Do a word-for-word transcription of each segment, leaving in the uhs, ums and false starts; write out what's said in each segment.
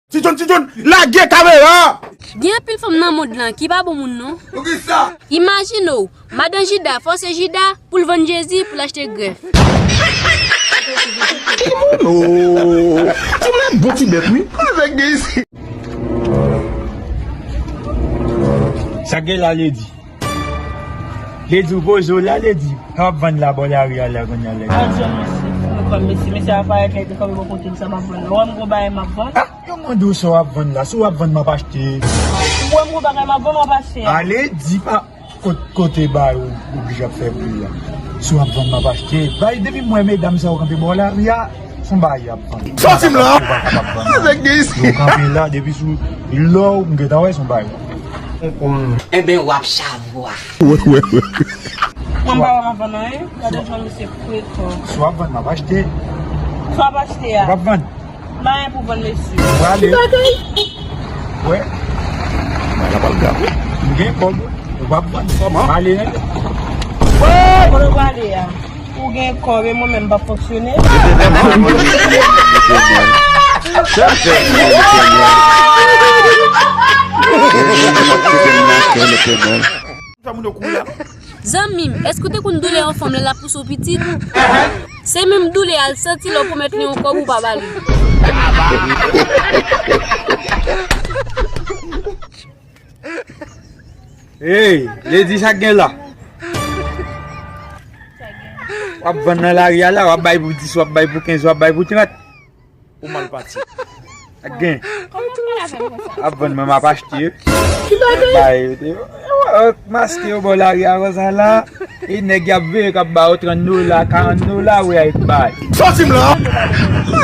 Ti John, Ti John, lage kamera! Gen anpil fanm nan mond lan ki pa bon moun non. Poukisa? Imajine w, madan Jida fòse Jida pou l vann Jezi pou l achte grèf. Ti moun, oh, ti moun bon ti bèt wi. Avèk gen isi. Sa gen la Ledi. Ledi ou poze w la Ledi. Sa w ap vann la bò lari a la kounye a Ledi. Al jwenn mesye, fou kòm mesye, mesye a parèt la epi kòm yon kote di sa m ap vann. Ou wè m gwo bagay m ap vann? Ah, yo mande w sa w ap vann la, si w ap vann m ap achte. Ou wè m gwo bagay m ap vann w ap achte a. Ale di pa kot, kote bagay ou oblije ap fè bri a. Si w ap vann m ap achte. Bay depi m wè medam sa yo kanpe bò lari a, se yon bagay y ap vann. Sòti m la! Ou pa kapab vann. Avèk gen isi. Yo kanpe la depi sou lò m gentan wè se yon bagay. Enben w ap chavwa. Wè, wè, wè. Mwen m pa wè m ap vann anyen. Gade jan misye prekò. Si w ap vann m ap achte. Si w ap achte a. Ou p ap vann. M pa gen pou vann mesye. Ou prale. Wè. Bagay la pral grav wi. M gen kòb wi. Ou p ap vann. Kòman? M ale nèt. Kote w prale a? Ou gen kòb e mwen menm m p ap fonksyone. Mete men mwen, mete men, mete men. Sèl fè mwen mete men. Mete men, mete men. Sa moun yo kouri a. Zanmi m, èske w te konn doulè yon fanm lè l ap pouse w pitit? Se menm doulè a l santi lè w pwomèt li yon kòb ou pa ba li. Hey, Ledi sa k gen la? W ap vann nan lari a la, w ap bay pou dis, w ap bay pou kenz, w ap bay pou trant. Ou mal pati. Ak gen. Kòman w pale avè m konsa? Ap vann mwen m ap achte. Bay, maske yo bò lari a konsa la. E nèg y ap veye k ap ba yo trant dola, karant dola, wi ay bay. Sòti m la!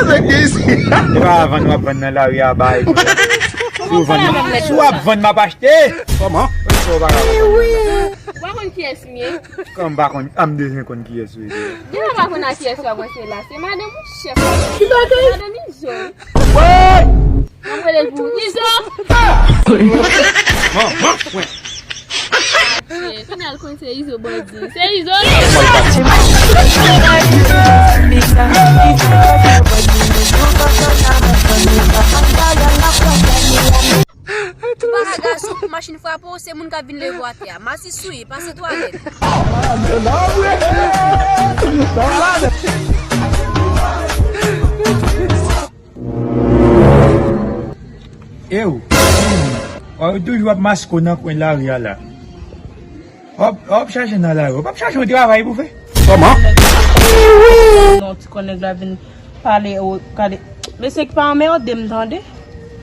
Avèk gen isi. E pa vann w ap vann nan lari a bay. Si w vann, si w ap vann m ap achte. Kòman? Ou pa konn kiyès m ye? Kòm pa konn, a m bezwen konn kiyès ou ye. Deja pa konn a kiyès ou ap ranse la. Se madanm ou chèf la. Ki bagay? Madanm Izo. Mwen rele l pou Izo. Manman mwen. Kounye a l konn se Izo bandi. Se Izo li. Ou pa ka gason pou machin frape w, se moun k ap vin leve w atè a. Masi sou li, pase twalèt. Ew, w ap toujou ap maske w nan kwen lari a la. W ap, w ap chache nan lari, w ap chache yon travay pou fè. Kòman? Non, ti kò nèg la vin pale, o, gade. Mesye ki pa anmède m, tande.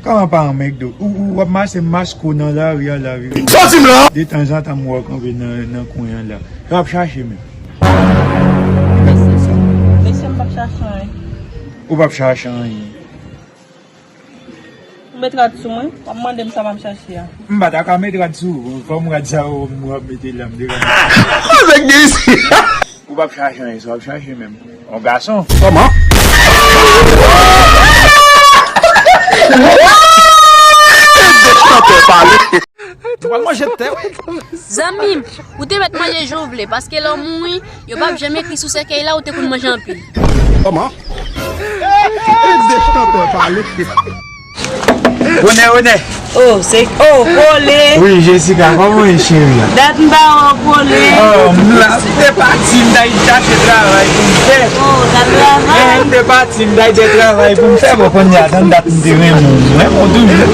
Kòman pa anmède w? Ou, ou, w ap mache maske w nan lari a la, wi. Sòti m la! Detanzantan m wè w kanpe nan, nan kwen an la. W ap chache menm. Mesye, m p ap chache anyen. Ou p ap chache anyen. Ou met rad sou mwen, w ap mande m sa m ap chache a. M pa ta ka met rad sou ou, fò m rad sa ou, ou ap mete la, m te ka. Avèk gen isi. Ou p ap chache anyen, sa w ap chache menm. Yon gason. Kòman? Ou pral manje tè, wi. Zanmi m, ou te mèt manje jan w vle, paske lè w mouri, yo p ap janm ekri sou sèkèy la ou te konn manje anpil. Kòman? Kite chantè pale. Bonè, bonè. Oh, se, oh, kole. Wi, Jessica, kòman w ye, cheri? Dat m pa wè w kole. Oh, m la, m te pati, m t al chache travay pou m fè. Oh, w t al travay? Eh, m te pati, m t al fè travay pou m fè. Bon, kounye a, tann dat m te renmen w, renmen w toujou.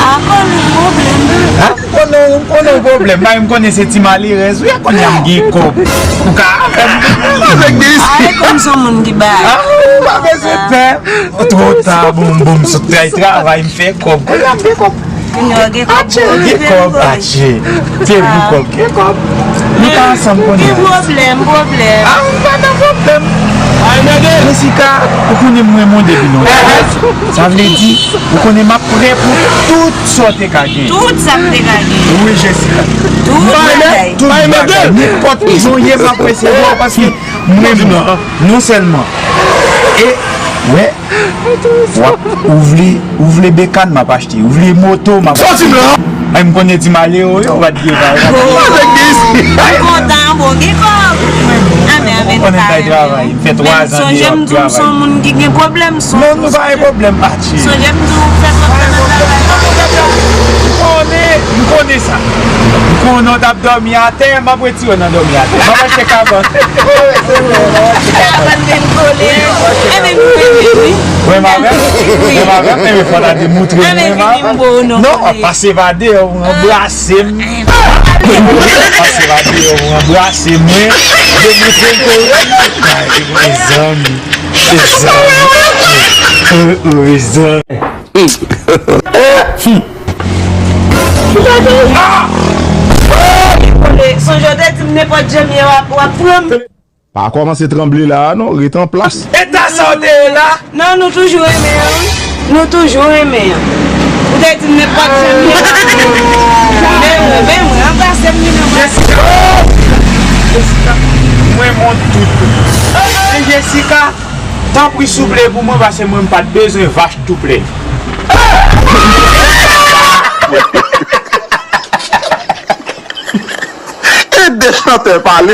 A, kole, pwoblèm. Ha? Konnen, konnen pwoblèm, bay m konnen se ti malerèz ou ye, kounye a m gen kòb. Ou ka avè m. Avèk de isi. Ay, kòm se yon moun ki bay. Ah, ou pa bezwen pè. Twò ta, bon, bon, m sot travay, m fè kòb. Kounye a m gen kòb. Kounye a gen kòb, gen kòb, atche. Te pou kòb, gen kòb. Nou pa ansanm kounye a. Ki pwoblèm, pwoblèm? Ah, m pa nan pwoblèm. Jessica, ou konnen m renmen w depi lontan. Sa vle di, ou konnen m ap prè pou tout sa w te ka gen. Tout sa m te ka gen. Wi, Jessica. Tout bagay. Tout bagay. Nenpòt ki jan w ye, m ap resevwa w paske m renmen w. Non sèlman. E, wè, w ap, ou vle, ou vle bekàn, m ap achte. Ou vle moto, m ap achte. Sòti m la! Ay, m konnen ti malere w yo, w pa t gen bagay. Mwen kontan, bon, gen kòb. Amè, amè, nou ka renmen. M fè twa zan deyò ap travay. Sonje m di w m se yon moun ki gen pwoblèm, son. Non, nou pa gen pwoblèm, atche. Sonje m di w fè twòp tan Ou non t ap dòmi atè, m ap retire w nan dòmi atè. M ap achte kabann. Kabann vin kole. Enben, nou renmen, wi. Renmen avè m? Renmen avè m? Enben, fò ta demoutre m renmen avè m. Non, ap pase va deyò, ou anbrase m. Ap pase va deyò, ou anbrase mwen. Demoutre m ke ou renmen. Ay, mezanmi. Mezanmi. Mezanmi. Sonje w te di m nenpòt jan m ye w ap pran m. Pa kòmanse tranble la a non, ret an plas. Eta sa w te ye la? Non, nou toujou renmen an. Nou toujou renmen an. Ou te di m nenpòt jan m ye w ap pran m. Men mwen, men mwen, anbrase m li nan bra. Jessica! Jessica, mwen mont tout. Men Jessica, tanpri souple pou mwen, paske mwen m pa t bezwen vach tou plè. E de chantè pale.